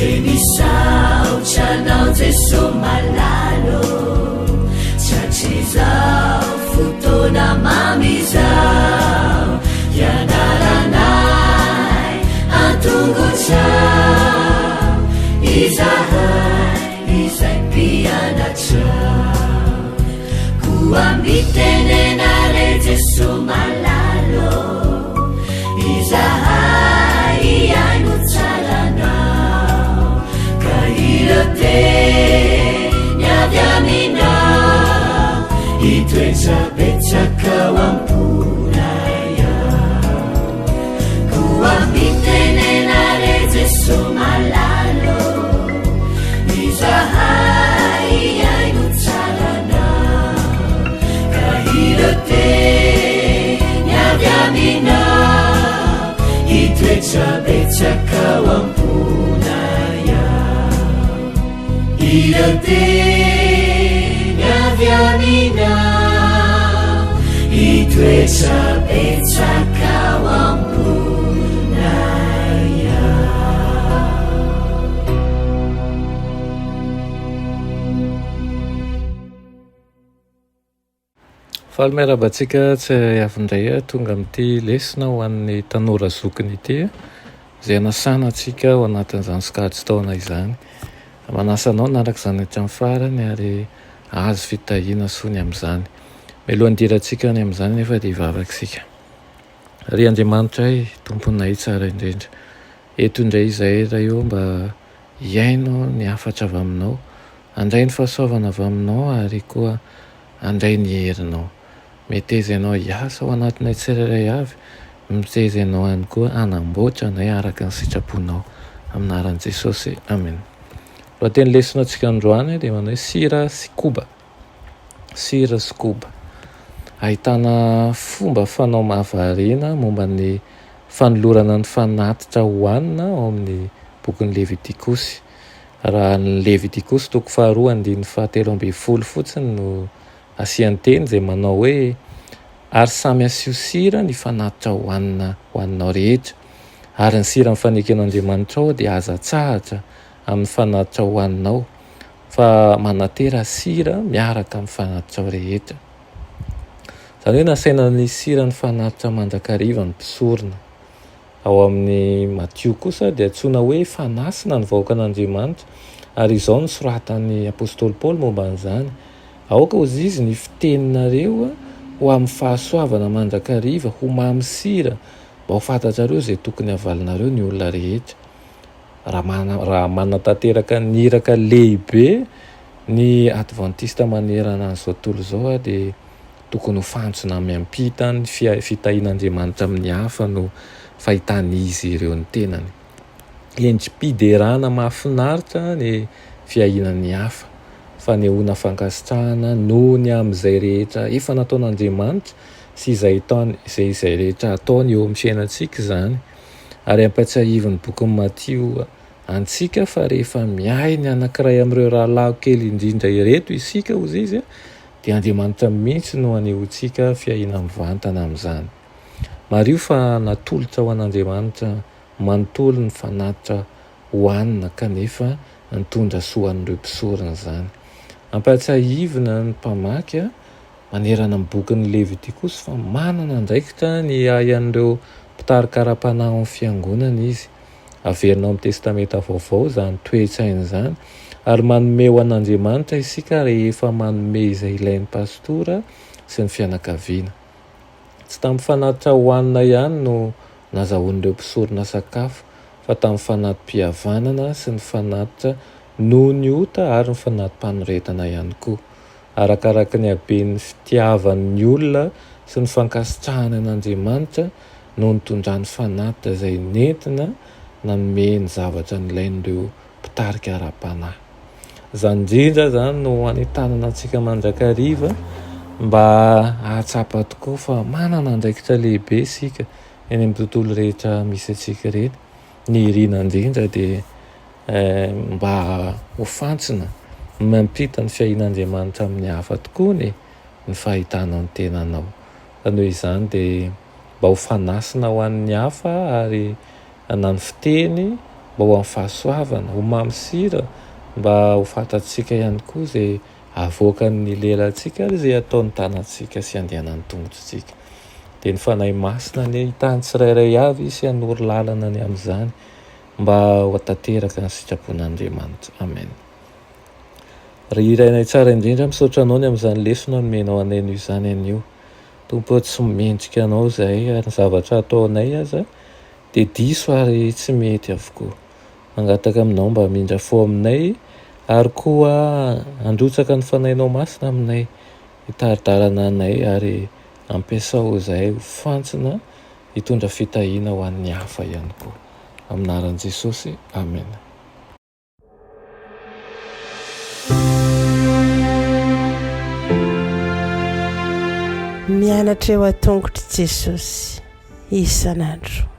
Dia misaotra anao Jeso malala ô, Tratrizao fotoana mamy izao, Hianaranay an-tongotrao, Izahay izay mpianatrao. Koa mitenena re Jeso malala ô, Izahay hihaino tsara anao, Ka ireo teny avy aminao, Hitoetra betsaka ao am-ponay ao. Koa mitenena re Jeso malala ô, Izahay hihaino tsara anao, Ka ireo teny avy aminao, Hitoetra betsaka ao am-ponay ao. Ireo teny avy aminao, Hitoetra betsaka ao am-ponay ao. Faly miarahaba antsika tsirairay avy indray tonga amin'ity lesona ho an'ny tanora zokiny ity izay hanasana antsika ao anatin'izany sokajin-taona izany. Manasa anao hanaraka izany hatramin'ny farany ary hahazo fitahiana soa ny amin'izany. Mialohan'ny hidirantsika any amin'izany nefa dia hivavaka isika. Ry Andriamanitray, Tomponay tsara indrindra, eto indray izahay Ray ô mba hihaino ny hafatra avy Aminao, handray ny fahasoavana avy Aminao ary koa handray ny herinao. Meteza Ianao hiasa ao anatinay tsirairay avy, miteza Ianao ihany koa hanamboatra anay araka ny sitraponao. Amin'ny anaran'i Jesosy, amena. Lohateny lesona antsika androany dia manao hoe sira sy koba. Sira sy koba. Ahitana fomba fanao mahavariana momba ny fanolorana ny fanatitra hohanina ao amin'ny bokin'ny Levitikosy. Raha ny Levitikosy toko faharoa andininy fahatelo ambin'ny folo fotsiny no asian-teny izay manao hoe, Ary samy asio sira ny fanatitra hohanina hohaninao rehetra, ary ny siran'ny faneken'Andriamanitrao dia aza atsahatra amin'ny fanatitra hohaninao, fa manatera sira miaraka amin'ny fanatitrao rehetra. Izany hoe nasaina ny siran'ny fanatitra mandrakariva ny mpisorona. Ao amin'ny Matio kosa dia antsoina hoe fanasina ny vahoakan'Andriamanitra, ary izao no soratan'ny apostoly Paoly momba an'izany, Aoka ho zizy ny fiteninareo ho amin'ny fahasoavana mandrakariva, ho mamy sira, mba ho fantatrareo izay tokony havalinareo ny olona rehetra. Raha manatanteraka ny iraka lehibe ny Advantista manerana an'izao tontolo izao dia Tokony ho fantsona miampita ny fitahian'Andriamanitra amin'ny hafa no fahitan'izy ireo ny tenany. Endri-piderana mahafinaritra ny fiahiana ny hafa, fanehoana fankasitrahana noho ny amin'izay rehetra efa nataon'Andriamanitra sy izay izay izay rehetra ataony eo amin'ny fiainantsika izany. Ary ampatsiahivin'ny bokin'i Matio antsika fa rehefa miahy ny anankiray amin'ireo rahalahiko kely indrindra ireto isika, hozy izy, dia Andriamanitra mihitsy no anehoantsika fiahiana mivantana amin'izany. Mariho fa natolotra ho an'Andriamanitra manontolo ny fanatitra hohanina kanefa nitondra soa an'ireo mpisorona izany. Ampahatsiahivina ny mpamaky manerana ny bokin'ny Levitikosy fa manana andraikitra ny hiahy an'ireo mpitarika ara-panahy ao amin'ny fiangonana izy. Averina ao amin'ny Testamenta Vaovao izany toe-tsaina izany, ary manome ho an'Andriamanitra isika rehefa manome izay ilain'ny pastora sy ny fianakaviana. Tsy tamin'ny fanatitra hohanina ihany no nazahoan'ireo mpisorona sakafo, fa tamin'ny fanati-pihavanana sy ny fanatitra noho ny ota ary ny fanati-panoretana ihany koa. Arakaraka ny haben'ny fitiavan'ny olona sy ny fankasitrahany an'Andriamanitra no nitondrany fanatitra izay nentina nanome ny zavatra nilain'ireo mpitarika ara-panahy. Izany indrindra izany no hanentanana antsika mandrakariva mba hahatsapa tokoa fa manana andraikitra lehibe isika eny amin'ny tontolo rehetra misy antsika ireny. Ny irina indrindra dia mba ho fantsona mampita ny fiahian'Andriamanitra amin'ny hafa tokoa ny ny fahitanao ny tenanao. Fa noho izany dia mba ho fanasina ho an'ny hafa ary na ny fiteny mba ho amin'ny fahasoavana, ho mamy sira, mba ho fantatsika ihany koa izay avoakan'ny lelantsika ary izay ataon'ny tanantsika sy andehanan'ny tongotritsika. Dia ny Fanahy Masina anie hitany tsirairay avy sy hanoro lalana ny amin'izany mba ho tanteraka ny sitrapon'Andriamanitra. Amen. Ry Rainay tsara indrindra, misaotra Anao ny amin'izany lesona nomenao anay noho izany anio. Tompo ô, tsy mendrika Anao izahay ary ny zavatra ataonay aza dia diso ary tsy mety avokoa. Mangataka Aminao mba hamindra fo aminay ary koa handrotsaka ny Fanahinao Masina aminay, hitari-dalana anay ary ampiasao izahay ho fantsona hitondra fitahiana ho an'ny hafa ihany koa. Amin'ny anaran'i Jesosy, amena. Mianatra eo an-tongotr'i Jesosy isan'andro.